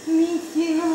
Мин сиңа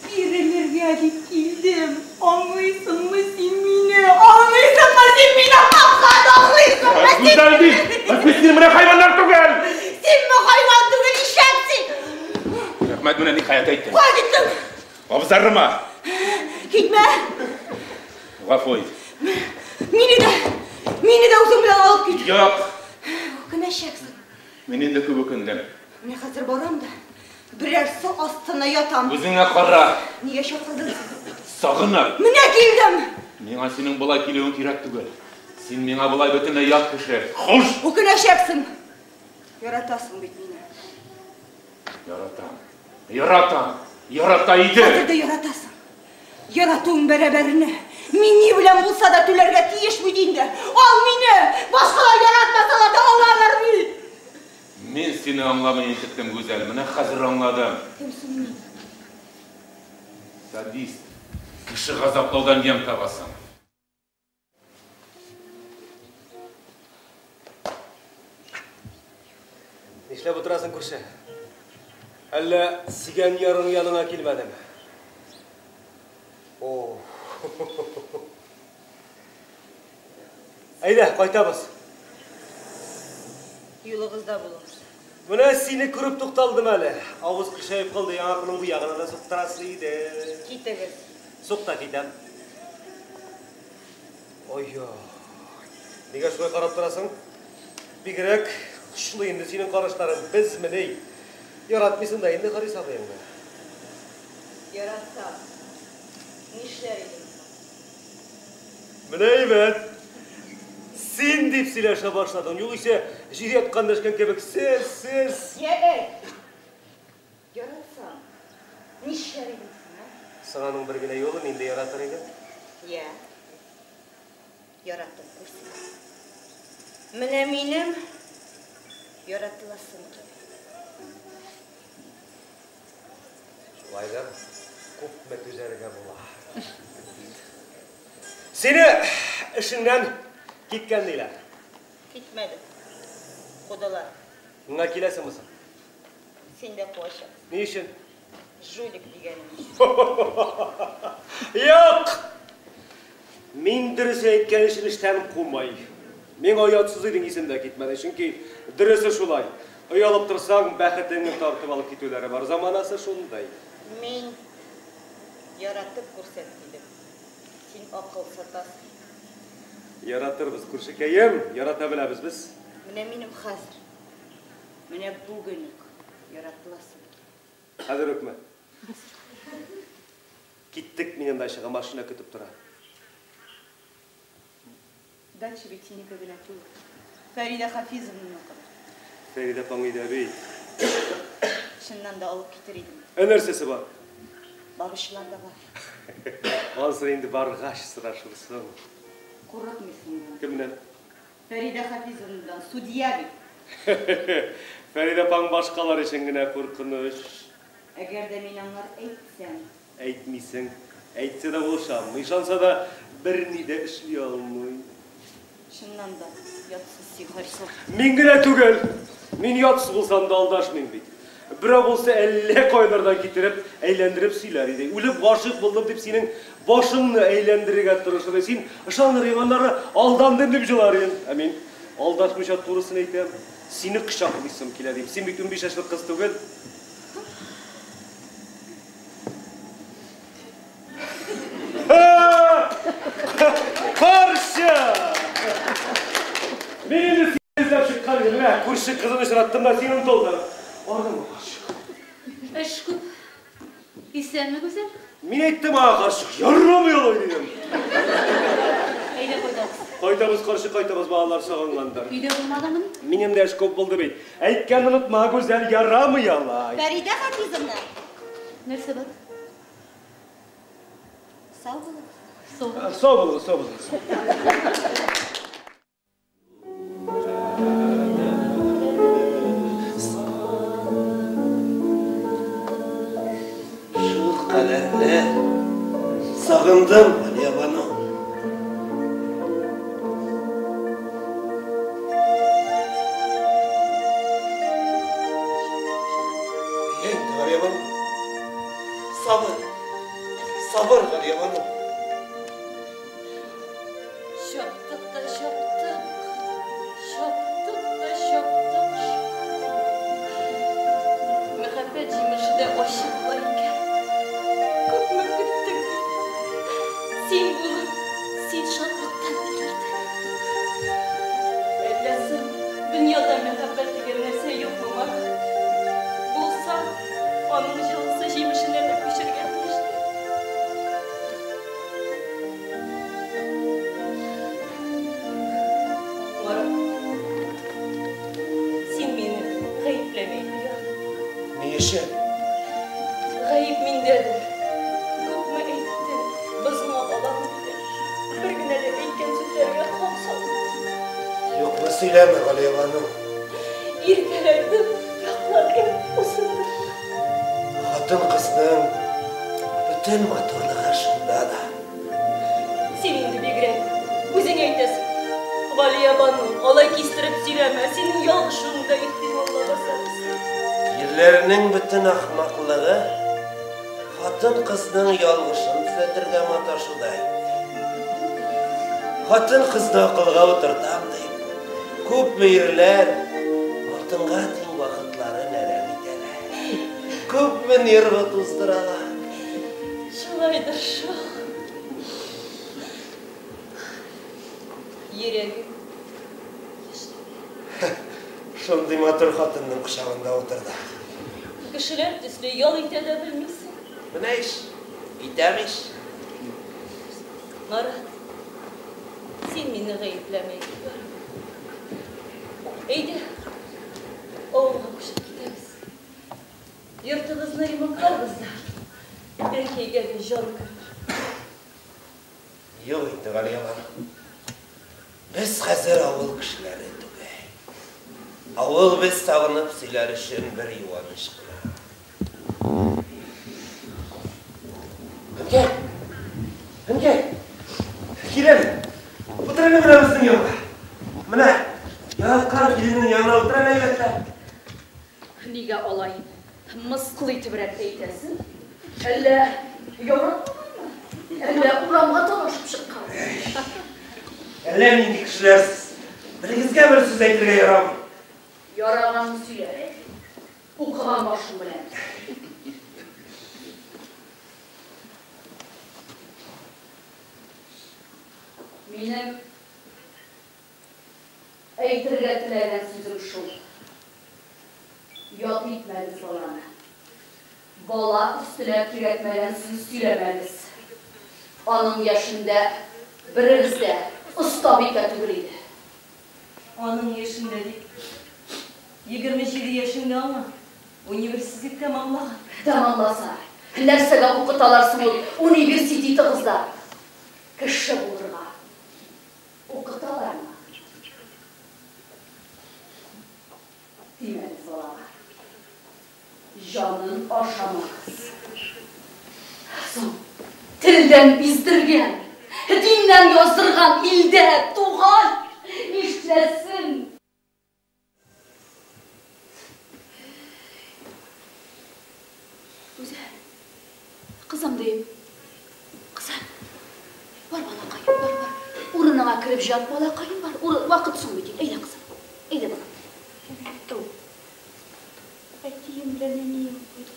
бирелергә дип килдем. Аңлыйсыңмы син мине? Аңлыйсыңмы син мине? Хаккан аңлыйсыңмы син? Гүзәл бит! Без синең менә хайваннар түгел! Синме хайван түгел, ишәк син! Рәхмәт, менә ниһаять әйттең. Кая киттең? Абзарыма! Китмә! Гафу ит. Мине дә, мине дә үзең белән алып кит. Юк! Үкенәчәксең. Мин инде күп үкендем. Менә хәзер барам да, берәрсе астына ятам. Үзеңә кара! Нигә чакырдың син? Сагынып! Менә килдем! Миңа синең болай килүең кирәк түгел. Син миңа болай бөтенләй ят кеше. Хуш! Үкенәчәксең! Яратасың бит мине. Яратам. Яратам. Ярата идем. Хәзер дә яратасың. Яратуың бәрабәренә. Мин ни белән булса да түләргә тиеш бит инде. Ал мине! Башкалар яратмасалар да алалар бит! Мин сине аңламый интектем, Гүзәл. Менә хәзер аңладым. Кем соң мин? Садист. Кеше газаплаудан ямь табасың. Нишләп утырасың, күрше? Әллә сөйгән ярың яныңа килмәдеме? О. Әйдә, кайтабыз. Юлыгызда булыгыз. Менә сине күреп тукталдым әле. Авыз кыйшаеп калды, яңакның бу ягына да суктырасы иде. Китегез. Сук та китәм. Ой-ой. Нигә шулай карап торасың? Бигрәк очлы инде синең карашларың. Безмени? Яратмыйсың да инде Харис абыеңны. Яратсам, нишләр идем соң? Менә әйбәт. Син дип сөйләшә башладың. Югыйсә, җир яткан дәшкән кебек сез, сез. Я әйт. Яратсам, нишләр идем соң, ә? Соң аның бер генә юлы, мин дә яратыр идем. Я. Яратып күрсәт. Менә минем яратыласым килә. Шулай да күпме түзәргә була. Сине эшеңнән киткән диләр. Китмәдем. Кудылар. Миңа киләсеңме соң? Син дә куачаксың. Ни өчен? Жулик дигәнең өчен. Юк! Мин дөрес әйткән өчен эштән кумай. Миңа оятсыз идең исем дә китмәде, чөнки дөресе шулай. Оялып торсаң, бәхетеңне тартып алып китүләре бар. Заманасы шундый. Мин яратып күрсәт дидем. Син акыл сатасың. Яратырбыз, күршекәем, ярата беләбез без. Менә минем хәзер, менә бүген үк яратыласым килә. Хәзер үкме? Киттек, минем дачага машина көтеп тора. Дача бит синеке генә түгел. Фәридә Хафизовнаныкы. Фәридә апаң өйдә бит. Чыннан да алып китер идем. Ә нәрсәсе бар? Баручылар да бар. Анысы инде баргач сорашырсың. Курыкмыйсың да. Кемнән? Фәридә Хафизовнадан, судья бит. Фәридә апаң башкалар өчен генә куркыныч. Әгәр дә мин аңар әйтсәм. Әйтмисең. Әйтсә дә ул ышанмый. Ышанса да берни дә эшли алмый. Чыннан да ятсыз син, Харисов. Мин генә түгел. Мин ятсыз булсам да алдашмыйм бит. Берәү булса әллә кайлардан китереп, әйләндереп сөйләр иде. Үлеп гашыйк булдым дип синең башыңны әйләндерергә тырышыр иде. Син ышаныр идең, аннары алдандым дип җылар идең. Ә мин алдашмыйча турысын әйтәм. Сине кочаклыйсым килә дим. Син бит 15 яшьлек кыз түгел. Карчык! Мин инде сине эзләп чыккан идем. Менә күрше кызын очраттым да син онытылдың. Ардыңмы, карчык? Эш күп. Исәнме, Гүзәл? Мин әйттем аңа, карчык, ярамый алай дидем. Әйдә кайтабыз. Кайтабыз, карчык, кайтабыз, балалар сагынгандыр. Өйдә булмадыңмыни? Минем дә эш күп булды бит. Әйткәнне онытма, Гүзәл, ярамый алай. Фәридә Хафизовна. Нәрсә бар? Сау булыгыз. Сау булыгыз. Сау булыгыз, сау булыгыз. Шул кадәрле сагындым, Галиябану. Галиябану. Сабыр. Сабыр, Галиябану. Чаптык та чаптык, чаптык та чаптык шул. Мәхәббәт җимеше дә ачы була икән. Күпме көттек бит. Син булып, син шатлыктан тилердең. Әллә соң дөньяда мәхәббәт дигән нәрсә юкмы, Марат? Булса, аның җылысы җимешенә дә күчергә тиештер. Марат, син мине гаепләмә инде, ярыймы? Ни өчен? Гаеп миндәдер. Күпме әйттем, бозма, балам, дидем. Бер генә дә әйткән сүзләргә колак салмадың. Юкны сөйләмә, Галиябану. Иркәләдем, якладым, узындым. Хатын-кызның бөтен матурлыгы шунда да. Син инде бигрәк үзең әйтәсең. Галиябану, алай кистереп сөйләмә, синең ялгышуың да ихтимал лабаса. Ирләрнең бөтен ахмаклыгы хатын-кызның ялгышын төзәтергә маташуда инде. Хатын-кызны акылга утыртам дип, күпме ирләр алтынга тиң вакытларын әрәм итәләр. Күпме нервы туздыралар. Шулайдыр шул. Йөрәгем еш тибә. Шундый матур хатынның кочагында утырды. Кешеләр төсле ял итә дә белмисең. Менә ич, итәм ич. Марат, син мине гаепләмә инде, ярыймы? Әйдә, авылга күчеп китәбез. Йортыбызны ремонтларбыз да, әнкәйгә дә җан керер. Юк инде, Галиябану. Без хәзер авыл кешеләре түгел. Авыл без сагынып сөйләр өчен бер юаныч кына. Әнкәй! Әнкәй! Кил әле! Утыр әле менә безнең янга. Менә, яраткан киленнең янына утыр әле әйбәтләп. Нигә алай мыскыл итебрәк әйтәсең? Әллә яратмаганмы? Әллә урамга талашып чыккан? Әллә нинди кешеләр сез. Берегезгә бер сүз әйтергә ярамый. Яраганны сөйлә. Укыган башың белән. Минем әйтергә теләгән сүзем шул. Ят итмәгез баланы. Бала өстенә кирәкмәгән сүз сөйләмәгез. Аның яшендә берегез дә остабикә түгел иде. Аның яшендә дип, 27 яшендә аңа университет тәмамлаган. Тәмамласа, нәрсәгә укыталар соң ул университетыгызда? Кеше булырга укыталармы? Тимәгез балага. Җанын ашамагыз. Соң, телдән биздергән, диннән яздырган илдә туган нишләсен? Гүзәл, кызым дим. Кызым, бар балакаем, бар, бар. Урыныңа кереп җат, балакаем, бар. Урын, вакыт соң бит инде. Әйдә, кызым. Әйдә, балам. Әү. Әтием белән әнием кайда?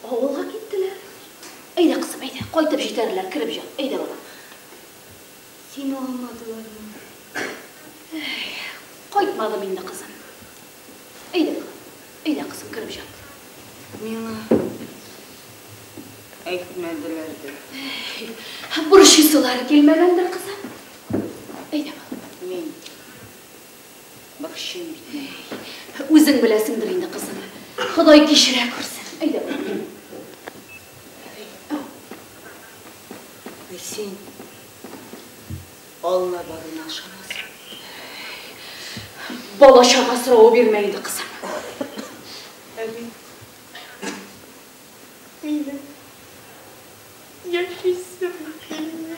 Авылга киттеләр. Әйдә, кызым, әйдә. Кайтып җитәрләр, кереп җат. Әйдә, балам. Сине алмадылармы? Әй, кайтмадым инде, кызым. Әйдә, балам. Әйдә, кызым, кереп җат. Миңа әйтмәделәр дә. Әй, борчыйсылары килмәгәндер, кызым. Әйдә, балам. Мин борчыйм бит. Әй, үзең беләсеңдер инде, кызым. Ходай кичерә күрсен. Әйдә, балам. Әй, Ә син Алла барына ышанасың. Бала-чага соравы бирмә инде, кызым. Әби, минем яшисем килми.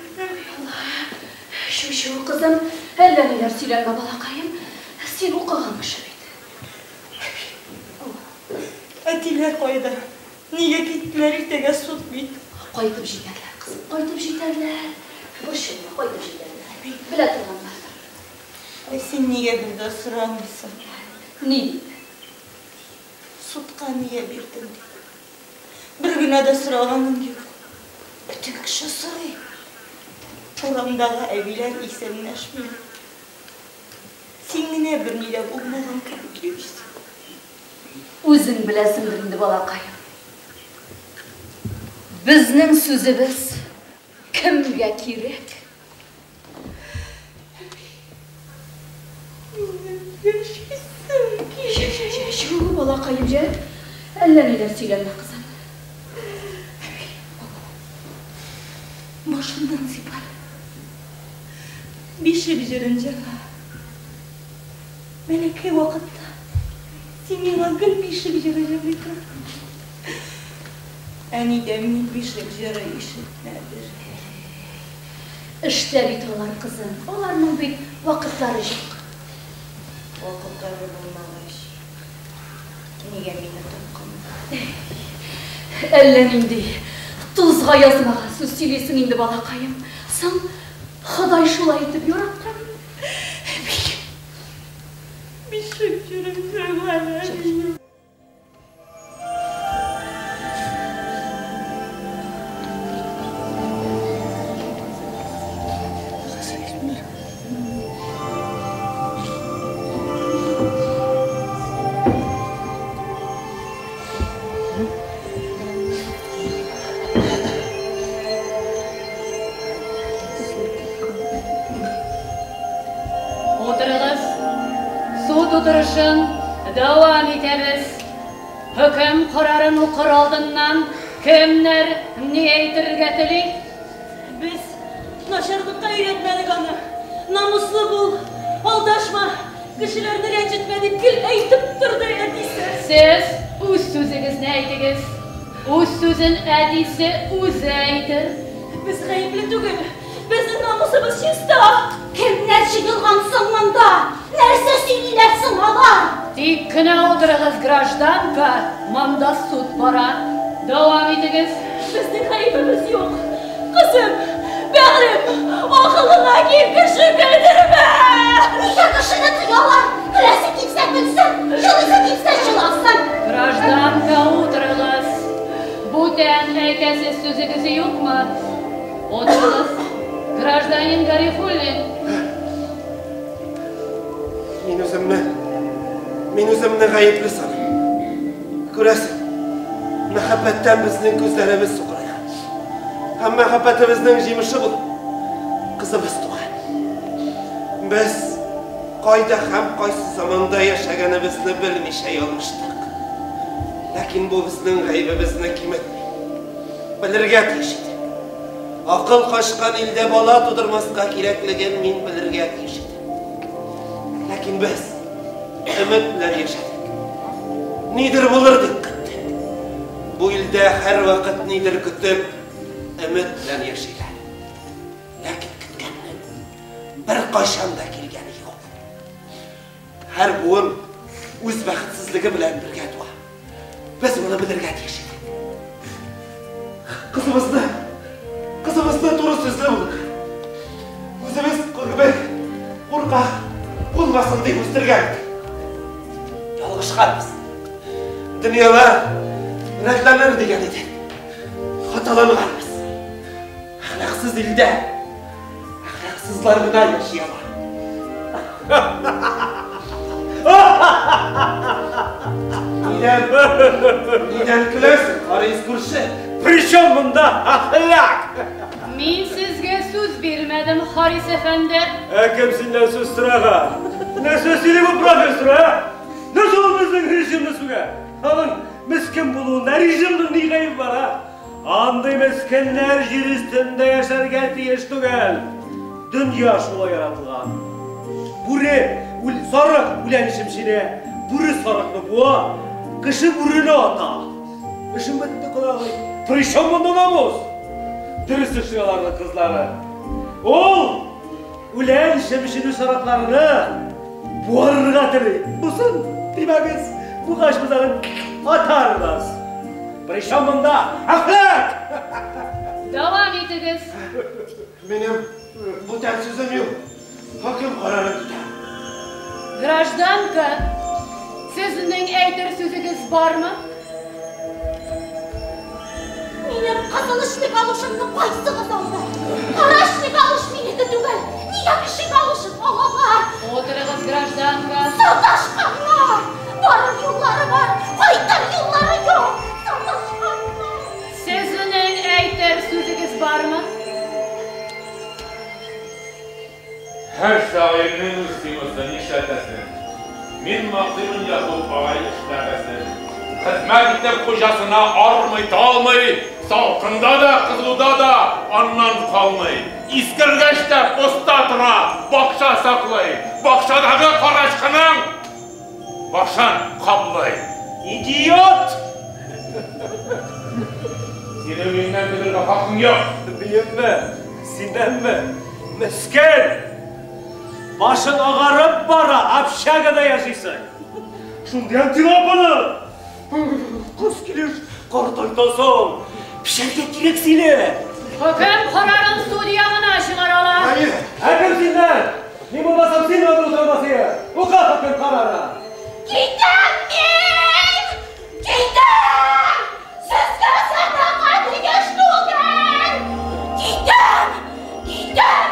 Чү-чү, кызым, әллә ниләр сөйләнмә, балакаем. Син укыган кеше бит. Әтиләр кайда? Нигә киттеләр иртәгә суд бит? Кайтып җитәрләр, кызым, кайтып җитәрләр. Борчылма, кайтып җитәрләр. Белә торганнардыр. Ә син нигә бер дә сорамыйсың? Ни дип? Судка нигә бирдең дип. Бер генә дә сораганың юк. Бөтен кеше сорый. Урамдагы әбиләр исәнләшми. Син генә берни дә булмаган кебек йөрисең. Үзең беләсеңдер инде, балакаем. Безнең сүзебез кемгә кирәк? Минем яшисем килә. Чү, балакаем, җә. Әллә ниләр сөйләнмә, кызым. Башымнан сыйпар. Бишек җырын җырла. Бәләкәй вакытта син миңа гел бишек җыры җырлый тордың. Әнидән мин бишек җыры ишетмәдем. Эштә бит алар, кызым. Аларның бит вакытлары юк. Вакытлары булмагач, нигә мине тапканнар? Әллә нинди тузга язмаган сүз сөйлисең инде, балакаем. Соң, Ходай шулай итеп яраткан. Бишек җырын җырла, әни. Утырыгыз. Суд утырышын дәвам итәбез. Хөкем карарын укыр алдыннан кемнәр ни әйтергә тели? Без начарлыкка өйрәтмәдек аны. Намуслы бул, алдашма, кешеләрне рәнҗетмә дип гел әйтеп торды әтисе. Сез үз сүзегезне әйтегез. Үз сүзен әтисе үзе әйтер. Без гаепле түгел. Безнең намусыбыз чиста. Кемнәр җыелган соң монда? Нәрсә сөйлиләр соң алар? Тик кенә утырыгыз, гражданка, монда суд бара. Дәвам итегез. Безнең гаебебез юк. Кызым, бәгърем, акылыңа кил, кеше көлдермә! Нигә кешене тыялар? Көләсе килсә көлсен, җылыйсы килсә җыласын. Гражданка, утырыгыз. Бүтән әйтәсе сүзегез юкмы? Утырыгыз. Гражданин Гарифуллин. Мин үземне, мин үземне гаепле саныйм. Күрәсең, мәхәббәттән безнең күзләребез сукырайган. Һәм мәхәббәтебезнең җимеше булып, кызыбыз туган. Без кайда һәм кайсы заманда яшәгәнебезне белмичә ялгыштык. Ләкин бу безнең гаебебезне киметми. Белергә тиеш идек. Акыл качкан илдә бала тудырмаска кирәклеген мин белергә тиеш идем. Ләкин без өмет белән яшәдек. Нидер булыр дип көттек. Бу илдә һәрвакыт нидер көтеп, өмет белән яшиләр. Ләкин көткәннең беркайчан да килгәне юк. Һәр буын үз бәхетсезлеге белән бергә туа. Без моны белергә тиеш идек. Кызыбызны, кызыбызны туры сүзле булыр. Үзебез кебек куркак булмасын дип үстергән. Ялгышканбыз. Дөньялар рәтләнер дигән идек. Хаталанганбыз. Әхлаксыз илдә әхлаксызлар гына яши ала. Нидән, нидән көләсең, Харис күрше? Причем монда әхлак? Мин сезгә сүз бирмәдем, Харис әфәнде. Ә кем синнән сүз сораган? Нәрсә сөйли бу профессор, ә? Нәрсә ул безнең режимны сүгә? Аның мескен булуында режимның ни гаебе бар, а? Андый мескеннәр җир өстендә яшәргә тиеш түгел. Дөнья шулай яратылган. Бүре, үл, сарык үлән чемченә, бүре сарыкны буа, кеше бүрене ата. Эшем бетте, кодагый. Причем монда намус? Дөрес эшли аларның кызлары. Ул үлән чемченү сарыкларны буарырга тели. Бусын, димәгез, бугач без аны атарбыз. Причем монда әхлак? Дәвам итегез. Минем бүтән сүзем юк. Хөкем карарын көтәм. Гражданка, сезнең әйтер сүзегез бармы? Минем кызыл эчле галошымны кайсыгыз алды? Кара эчле галош минеке түгел. Нигә кеше галошын алалар? Утырыгыз, гражданка. Саташканнар! Барыр юллары бар, кайтыр юллары юк. Саташканнар! Сезнең әйтер сүзегез бармы? Һәр шагыйрьнең үз темасы, нишләтәсең? Мин мактыймын Якуб агай эшләпәсен. Хезмәт итеп хуҗасына армый, талмый, салкында да, кызуда да аннан калмый. Искергәч тә поста тора, бакча саклый. Бакчадагы карачкының башын каплый. Идиот! Синең миннән белергә хакың юк. Минемме? Синнәнме? Мескен! Башың агарып бара, общагада яшисең. Шундый антилопаны! Кыз килеш, картайтасың. Пешәргә кирәк сине. Хөкем карарын судья гына чыгара ала. Әйе. Хөкем синнән! Ни булмасам син анда утырмасың. Укы хөкем карарын. Китәм мин! Китәм! Сезгә садака тиеш түгел! Китәм! Китәм!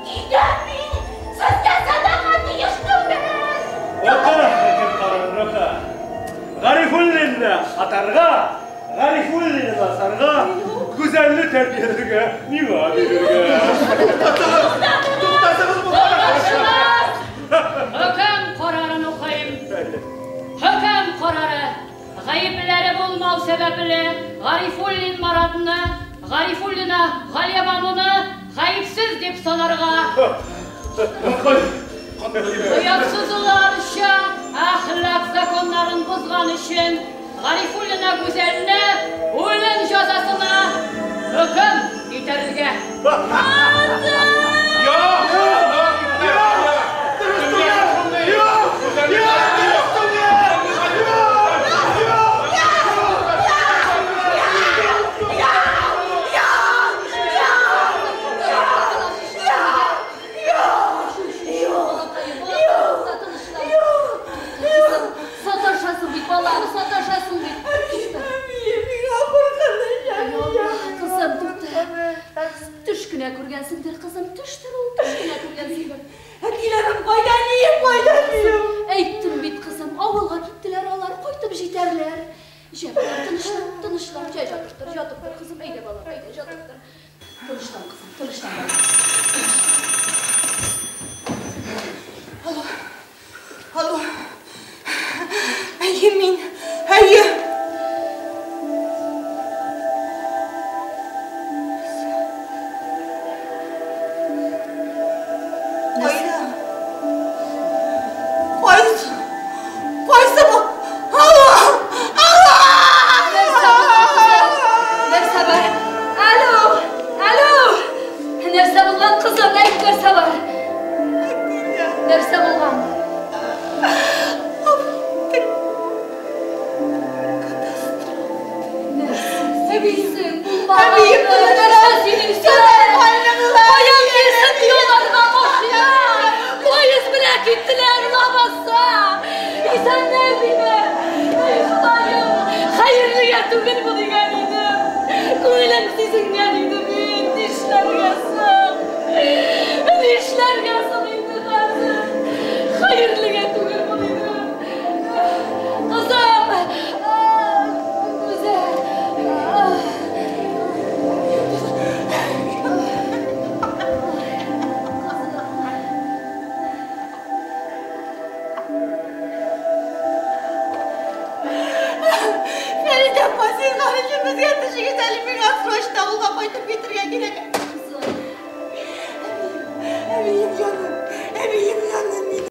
Китәм мин! Сезгә садака тиеш түгел! Укы хөкем карарын, укы. Гарифуллинны атарга, Гарифуллинны асарга, Гүзәлне тәрбияләргә, миңа бирергә. Туктатыгыз бу Тоташыгыз! Хөкем карарын укыйм. Хөкем карары. Гаепләре булмау сәбәпле Гарифуллин Маратны, Гарифуллина Галиябануны гаепсез дип санарга. Оятсызларча әхлак законнарын бозган өчен Гарифуллина Гүзәлне үлем җәзасына хөкем итәргә. Юк! Юк! Юк! Саташасың бит, балам, саташасың бит. Миңа куркыныч, Кызым, тукта. Төш кенә күргәнсеңдер, кызым, төштер ул, төш кенә күргәнсеңдер. Әтиләрем кайда, әнием кайда минем? Әйттем бит, кызым, авылга киттеләр алар, кайтып җитәрләр. Җә, балам, тынычлан, тынычлан, җә, ятып тор, ятып тор, кызым, әйдә, балам, әйдә, ятып тор. Тынычлан, кызым, тынычлан, балам. Алло, алло. Әйе, мин, әйе. Кайда? Кайсы? Кайсы бу? Алло! Алло! Нәрсә булган, кызым? Нәрсә бар? Алло, алло! Нәрсә булган, кызым? Әйт, нәрсә бар? Нәрсә булган? Әбисең, булмаган. Әбием, Нәрсә сөйлисең? Каян килсен юлларга машина? Поезд белән киттеләр, лабаса. Исәннәр диме? Ай, Ходаем, хәерлегә түгел бу дигән идем. Күңелем сизенгән иде мин. Нишләргә соң? Нишләргә соң инде хәзер? Хәерлегә түгел бу дидем. Кызым! Гүзәл! Фәридә апа, син өчен безгә төшегез әле, миңа срочно авылга кайтып китәргә кирәк.